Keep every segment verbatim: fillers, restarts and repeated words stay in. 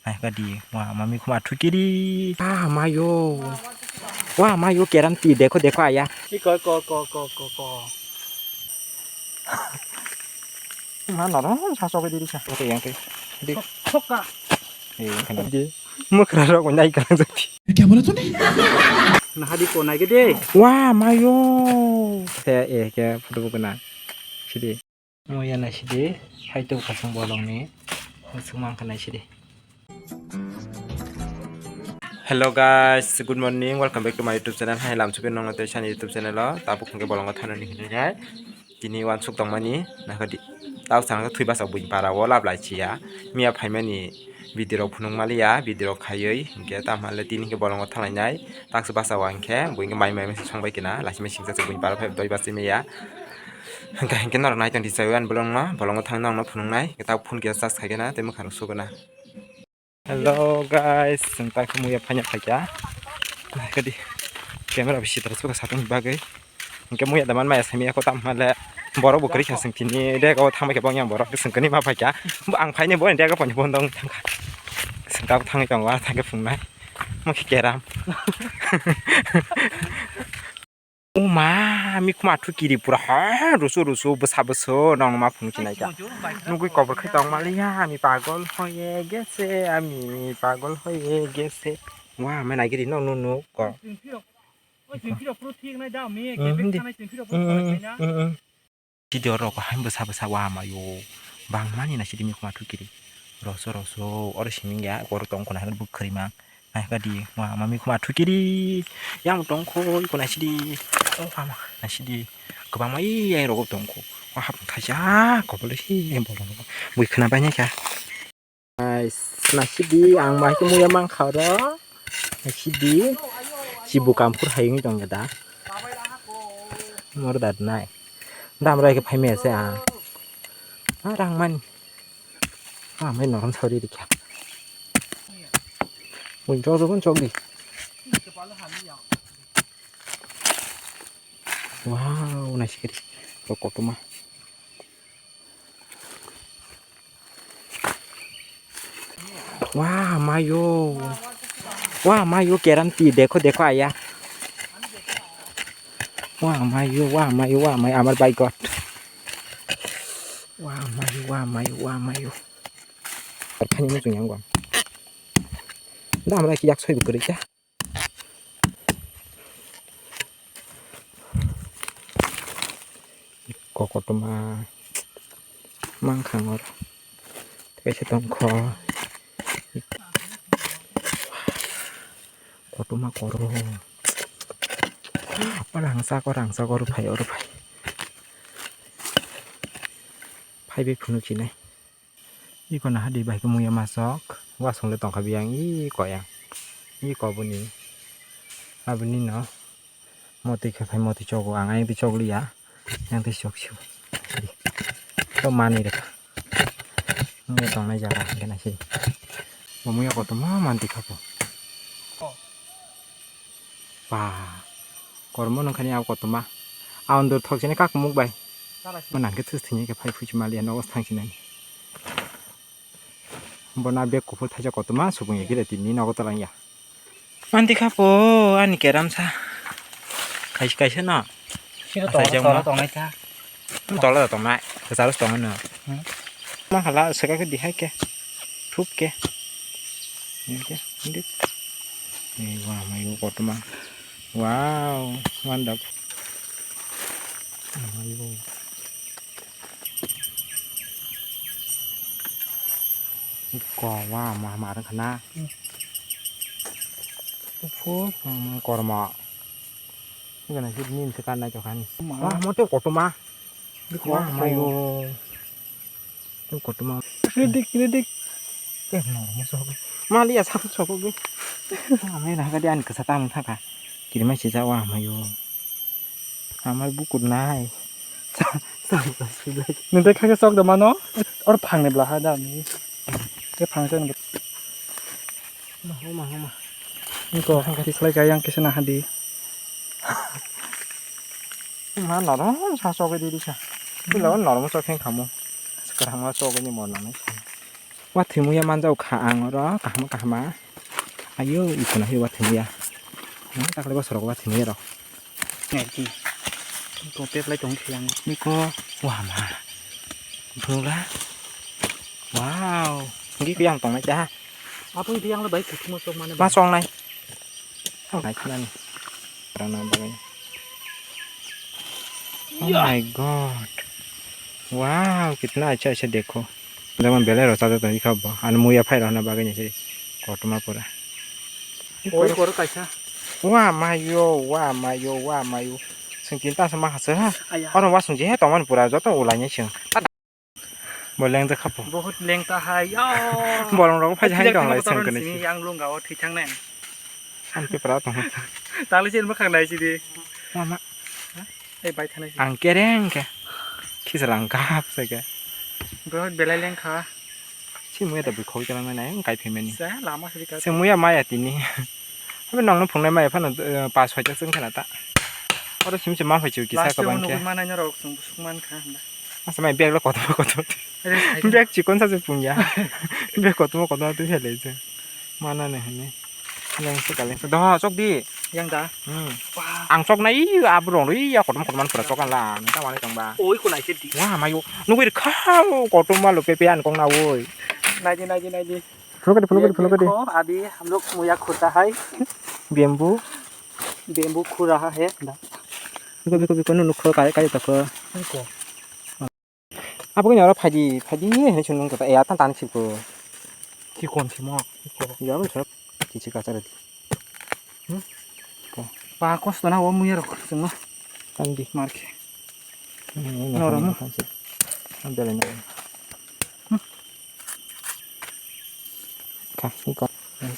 Naikha di, wa mami khuma thukiri. Ah, mayo. Wa mayo keram ti, dekho, dekho, aya. Iko, ko, ko, ko, ko, ko. Ma noro sa sok di sa. Oke, yang ke. Di. Sok ka. Eh, yang kana. Di. Mukra rok nai ka jati. Kya bola tune? Nah, di ko nai ke de. Wa mayo. Ke, eh, ke photo bu kana. Sidi. Muya naisidi, hai tubukha chwng bolongni, chwng mankha naisidi. Hello guys, good morning, welcome back to my YouTube channel. Hai lamsupi nongno tei sani YouTube channel o, tabuk hwnkhe bolongo thanani hinwi hai. Tini wansuk tongmani, nakhadi, tau sana thwi basa buini para o lablai chiya. Miya phaimani video rok phunuk maliya, video rok khaiwi, hinkhe tamo le tini hinkhe bolongo thanglainai. Taksa basa o hinkhe, buini mai mai songbai kina, laisima singsa se buini para phai doi basa miya. Hwnkhe, hwnkhe norok nai tong di chai, ani bolongno, bolongo thang nokno phunuknai, tak phone kisa charge khai khe na, tei mwkhang rok suguna. Hello guys, chwng tak muya phanya phaikya. Kadi camera bisi tar suka satung bagwi. Hwnkhe muya daman maya sami ako tam hale borok bo kwrwi kha chwng tini dego thangbai khe bong yang borok chwng kani ma phaikya. Bo ang phaini bo dego pon bondong thangkha. Chwng tak thangwi tongo, thangkhe phungnai. Mo khe keram. O ma, mi khuma thu kiri pura ha, rusu rusu, bwsa bwsu, nong ma phunu chinai ka. Nugui kobor khai tong mali ya, mi pagol hoye gese, ami pagol hoye gese. Wa, mai nai giri no nu nu ko. Sidi oro ko hai bwsa bwsa wa mayo. Bang mani na sidi mi khuma thu kiri. Roso roso, oro siming ya, oro tong khuna hai bwkhri ma. Naikha di, wa, mami khuma thukiri. Yang tongkho, iko naisidi. Oh, ama, naisidi. Kwbangma i yang rogo tongkho. Wa, hap thaisa, kobolo si, yang bolong. Bui khna bai naikha. Guys, naisidi, ang bai khe muya mankha oro. Naisidi, si bukam phur hayung tong da. Mor da nai. Dam rai khe phai maya se ang. Ah, rang mani. Ah, mai norom sori dikha. Win chok chok chok di. Wow, naisik ri. Rok kotorma. Wah, mayo. Wah, mayo, keram ti. Dekho, dekho, aya. Wah, mayo, wah, mayo, wah, mayo. Amar bai God. Wah, mayo, wah, mayo, wah, mayo. Khani muchung yang gong. Da amra ki yak soi bukuri kya. Kokotorma mangkhang oro. Kaisa tongkho. Kotorma koro. Oro rangchak, oro rangchak, oro phai, oro phai. Phai bai phunuk sinai. Iko naha di bai khe muya masok, wasong le tongkha biyang iko yang. Iko boni. Aboni no. Motwi khe phai motwi chogo, ang ayang twi chokliya. Yang twi chok sio. To manwi rwkha. Muya tongnai jaga hwnkhe nai se. Bo muya kotorma mantwi kha bo. Ba. Kormo nungkhani abo kotorma. Aondor thok sini kak muk bai. Manang khe thus thini khe phai phuchi maliya nogo thang sinani. Bo na bag kuphur thaisa kotorma subung ya gire tini nogo twlang ya. Manti kha po ani keram sa. Kaisa kaisa no. Sino asai tong, jang tong, ma. Tong nai ta. Tola da tongnai, kwcharo se tongmano. Hmm. Ma hala swkak di hai khe. Thup khe. Ini khe, ini. Eh, wah, mayo kotorma. Wow, mantap. Mayo. Iko, wah, ma, ma, rang khana. Uphur, hmm, korma. Gana sih, ini sekarang naik kan. Ma. Wah, mau tuh kotorma. Wah, mayo. Tei kotorma. Ready, ready. Eh, no, mo sok. Mali ya, sok, sok, ge. Amai na gadi an kasa tam thaka. Kirima sisa wa mayo. Amai bukur nai. Sa, sa, sa, sa. Nende khake sok da mano. Or phang ne bla ha da ni. Ke phang sen. Ma, ma, ma. Niko, hangkati khlai kaya yang kisa na hadi. Ma, norom sa sok di sa. Pila norom sok khen khamu. Sekarang ma sok ni mo nang. Wathwi muya manjao kha ang oro kaham kaham. Ayo, iko na wathwi muya. Ang takle bosor wathwi muya rok. Nai di. Ko pep lai tong khe ang. Niko wama. Bula. Wow. Ngi ko yang tong nai cha. Apo yang lo bai kuthuma sok mane. Ma song nai. Hai khna ni. Rana bagwi. Oh my god. Wow, kitna acha acha dekho. Jemon belai rosa da tong kha bo. Ani muya phai rana bagwi ni se. Kotoma pura. Oi koro kaisa. Wa mayo, wa mayo, wa mayo. Sengkin ta sama hasa ha. Aya. Oro wasung je he tongmani pura joto ulai ni seng. Bo lengjakha po. Bohut lengta hai. Yo. Bolong rok phai hai tong lai sengkani. Yang lungga o thwi thangnai. Ang ke pra tong. Tali chen bwkhang nai sidi. Mama. Ei bai thanai. Ang kereng ke. Kisa lang kap se ke. Bohut belai lengkha. Si muya da bui khoi kala nai ang kai phaimani. Sa lama sidi ka. Seng muya maya tini. Abi nongno phungnai maya phano, eh, pas hoita chwng khana ta. Oro sim sim ma phai chu kisa ka bang khe. Last nugui manai norok chwng busuk man kha hwnda. Asa mai bag lo kotor kotor. Bag chikon sa se pungya. Bag kotor kotor tu hele je. Mana ne hene. Yang se kaleng se. Doha chok di. Yang da. Hmm. Wah. Ang chok nai abrong ri ya kotor kotor man pura chok la. Nang ta mani tong ba. Oi ko nai se di. Wah mayo. Nugui kha kotor ma lo pepe an kong na oi. Nai di nai di nai di. Phunukadi, phunukadi, phunukadi. Ko, अभी हम लोग मुया खुरता है। Bamboo. Bamboo खो रहा है। Biko, biko, biko, nunu kho, kai, kai, tako. Biko. Abo kini oro phaidi, phaidi, hini sunu kota, ya, tan, tan, siko. Chikon simo, chikon. Ya, bo, sab, kichi kacha redi. Hmm? Ko. Pa, kosto na, o muya rok, sungno. Tan di. Marke. Hmm, ini Noro nahani mo. Nahani. Ang belai nahani. Hmm. Kha, iko.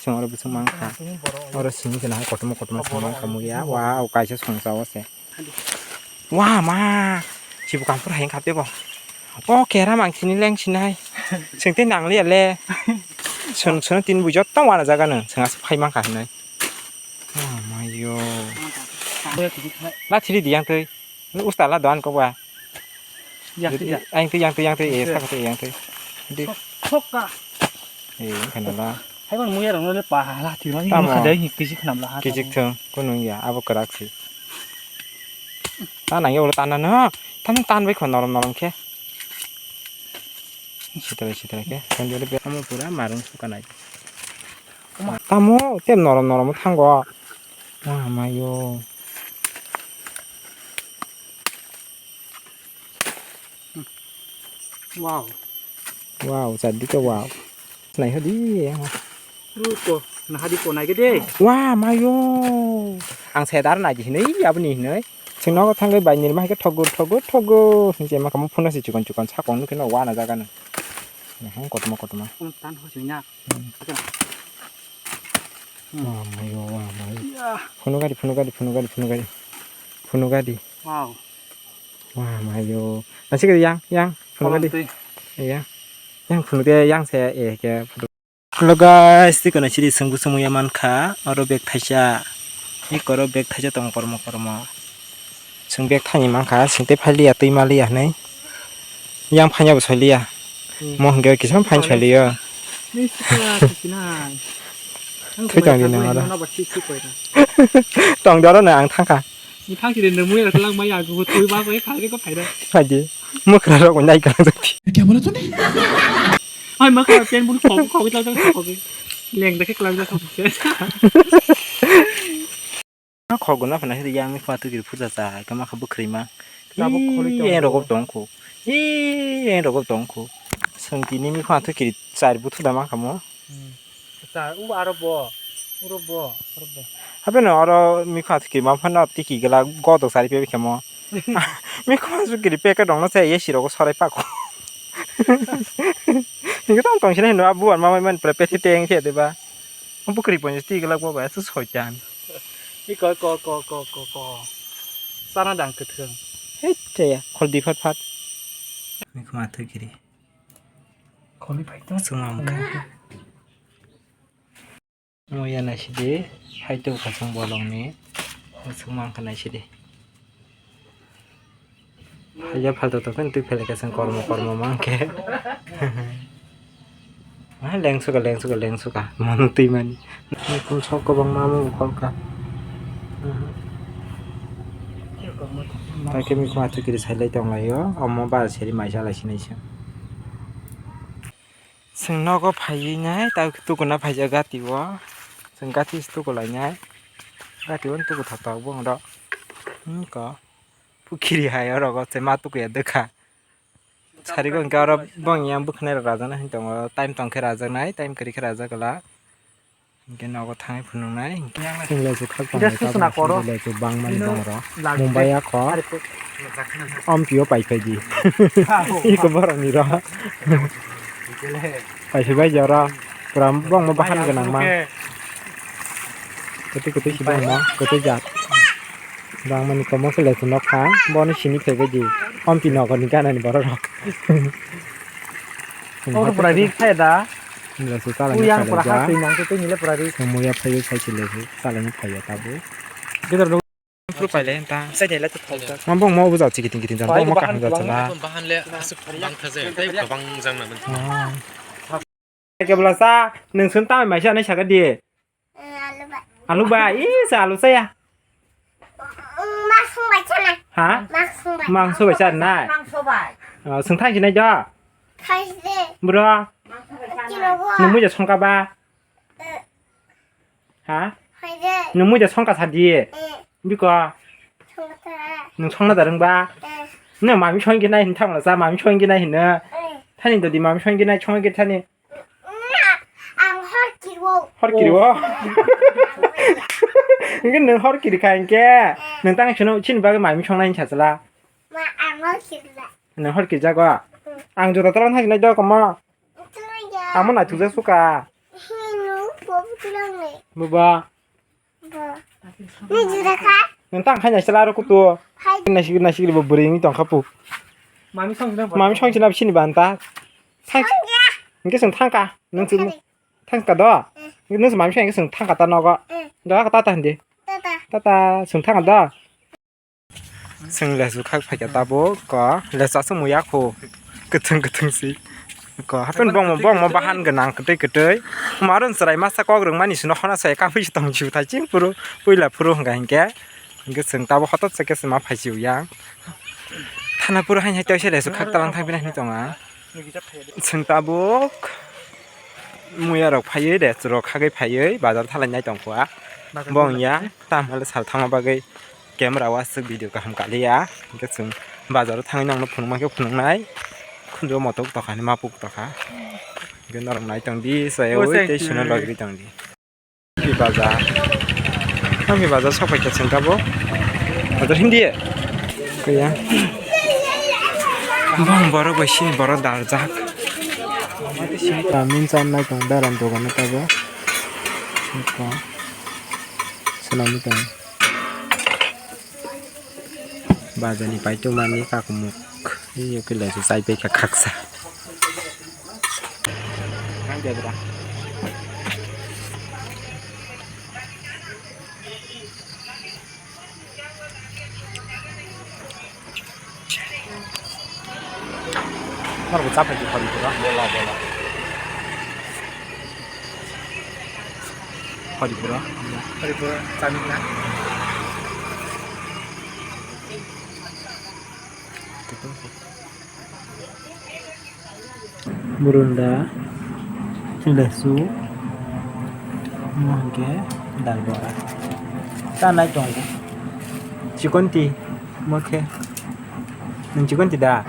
Song oro bising mang kha. Ini borok. Oro sini kena hai kotorma kotorma song mang kha muya. Wow, kaisa song sa ose. Aduh. Wah, ma. Chibu kampur hai kha tebo. O kera mang sini leng sinai. Sengte nang liya le. Sun sun tin bu jotto wana jaga no. Sengase phai mang kha hinai. Wah, mayo. Lathiri di yang tui. Usta la doan ko ba. Yang tui, yang tui, yang tui, eh, yang tui. Di. Thokka. Eh, kana la. Hai ban muya rong le pa la thiri ma. Tamo. Kisi khnam la. Kijik thung, ko nung ya, abo krak si. Ta nang yo tan na. Tan tan bai kho norom norom khe. Sitrai sitrai khe. Kan jori be amo pura marung sukanai. Tamo te norom norom thango. Wah, mayo. Wow. Wow, chardike wow. Nai hodi. Ruko, nahadi ko nai gede. Wah, mayo. Ang sedar nai di hinui, aboni hinui. Sing nogo thangwi bai nirma hai khe thogo, thogo, thogo. Sing chema kamu phunasi chikon chikon sakong nukhe no wana jaga no. Nahang kotoma kotoma. Tan hosina. Hmm. Wah, mayo, wah, mayo. Iya. Phunukadi, phunukadi, phunukadi, phunukadi. Phunukadi. Wow. Wah, mayo. Nasi ke yang, yang, phunukadi. Kolom tui. Iya. Yang phunukadi, yang saya, eh, ke phunuk. Hello guys, twi kono chiri sungbu sumuya mankha, oro bag thaisa. Ni koro bag thaisa tong kormo kormo. Chwng bag thani mankha, singtei phai liya, twi ma liya hinui. Yang phanya bo soi liya. Hmm. Mo hwnkhe kisa phai soi liya. Ni sikla kisinai. Thwi tong di nang aro. Tong di oro no ang thangkha. Ni thang siri nung mui rok lang mai ang twi ba bai phai ko phai da. Phai di. Mukra rok nai ka. Kya bola tune? Ai ma ka pen bun khok khok lang khok. Leng da khe lang khok. Khogwna phana hiri yang mikma twi kiri phuja cha, kama kha bwkhwrwi ma. Abo kholi tong. Yang rogop tong kho. Ih, yang rogop tong kho. Sengtini mikma twi kiri char buthu da ma kha mo. Hmm. Cha, u aro bo. Uro bo, aro bo. Hape no oro mikma twi kiri ma phano tiki gela godok chari pe khe mo. Mikma twi kiri packet rok no se ye sirok sorai pa kho. Ngi tong tong sini no abu an ma man pre pe teng khe de ba. Bwkhwrwi ponjo twi glak bo bai aswk soitan. Iko ko ko ko ko ko. Sana dang kwthwng. Hei cheya khol di phat phat. Mikma thwi kiri. Kholi phai to. Suma mukha. Mo ya nai sidi. Hai to khasang bolong ni. Suma mukha nai sidi. Haya phalto to kan twi phele ka sang kormo kormo mang khe. Ah, lengsuka, lengsuka, lengsuka. Mano twi mani. Mikul sok kwbangma amo bukhorka. Mhm. Paikhe mikul atwi kiri sailai tonglaio. Omo ba seri maisa lai sinai se. Chwng nogo phaiwi nai, ta tukuna phaijak gati o. Chwng gati se tukulainai. Gati o tuku thok thok bong rok. Hmm, ko. Pukiri hai oro go, chwma tukuya dwkha. Sarigo hwnkhe oro bong yang bwkhanai rok rajaknai hinwi tongo, time tongkhe rajaknai, time kwrwi khe rajak gala. Hwnkhe nogo thangwi phunuknai, hwnkhe chwng lesu khak tongmani, lesu bangmani bong rok. Mumbai o kho, Ompi o pai phai di. Iko borok ni rok. Pai phai bai jora. Pura bongma bahan gwnang ma. Kwtwi kwtwi si bongma, kwtwi jat. Bangmani komo khe lesu nokha, bono sini phaibai di. Ompi nokoni ganani borok rok. Obo pura rik phai da. Lesu chalani phai da. Muya phaiwi sai lesu chalani phai ya tabuk. Bidor dong. Phuru pailai ta. Sai thai la tu phai ta. Mabong ma obo jat kiting kiting jat. Bong ma kaham jat chala. Bahan le asuk bang thaje, tei bang jang na. Kebla sa, nwng sun tamai maisa nai saka di. Eh, alu bai. Alu bai, ih, sa alu saya. Mm, mak sung bai sana. Ha? Mak sung bai. Mangso bai sana. Mangso bai. Oh, sung thang sinai jo. Thai se. Bro. Mangso bai sana. Kilo bo. Nwng muja songka ba? Eh. Ha? Hai de. Nwng muja songka sa di. Eh. Biko. Songka sa. Nwng songna da rwng ba? Eh. Nwng mami songki nai hin thang la sa, mami songki nai hin. Eh. Thani dodi mami songki nai songki thani. Ang hor kiriwo. Hor kiriwo? Hingke nwng hor kiri kha hingke, nwng tang chini bagwi mami songnai hinsa chwla. Ma, ang hor kirila. Nwng hor kirijago? Ang juda tara thang nai do komo. Amo naitukjak suka. Buba. Nwng tang khai naisala aro kutu. Naisik naisik bo bwrwi wngwi tongkha pu. Mami songchina bo sini banta. Hingke chwng thangka. Nwng chwng thangka do. Nwng chwng mami song hingke chwng thangka ta nogo. Doga ta ta hindi. Tata chwng thangka do. Chwng lesu khak phaikha tabuk ko lesu aswk muya kho. Kwthwng kwthwng si. Ko happen bongma bongma bahan gwnang kwtwi kwtwi. Maron chwrai masa kok rwngmani sino hona sai kaphi tong jiu thai chim puru puila phuru hwnka hinkhe. Hinkhe chwng tabuk hotot se khe chwng ma phai jiu yang. Thana puru hain hai tei se lesu khak talang thang bini hinwi tongo ang. Chwng tabuk muya rok phaiwi lesu rok khagwi phaiwi bazar thalai nai tongkha. Bong ya tamo le sal thangma bagwi. Camera o aswk video kaham kaliya, hingke chwng bazar o thangwi nokno phunukma khe phunuknai, khunju o motok tokha hinwi mapuk tokha, hingke norok nai tongdi chwraio tei sino logri tongdi. Hampi bazar, hampi bazar sok phaikha chwng tabuk, bazar hindi ya, kaya bong borok bai sini borok daljak. Tamin chan nai tong daran dogan o tabuk, swnamwi tong. Bazar ni paito mani kakumuk. Iyo khe lesu chai paikha khaksa. Norok bo cha phai di hori pura. Hori pura. Hori pura chami na. Burunda, lesu, omo hwnkhe dal bora. Chanai tongo. Chikonti, omo khe. Nwng chikonti da?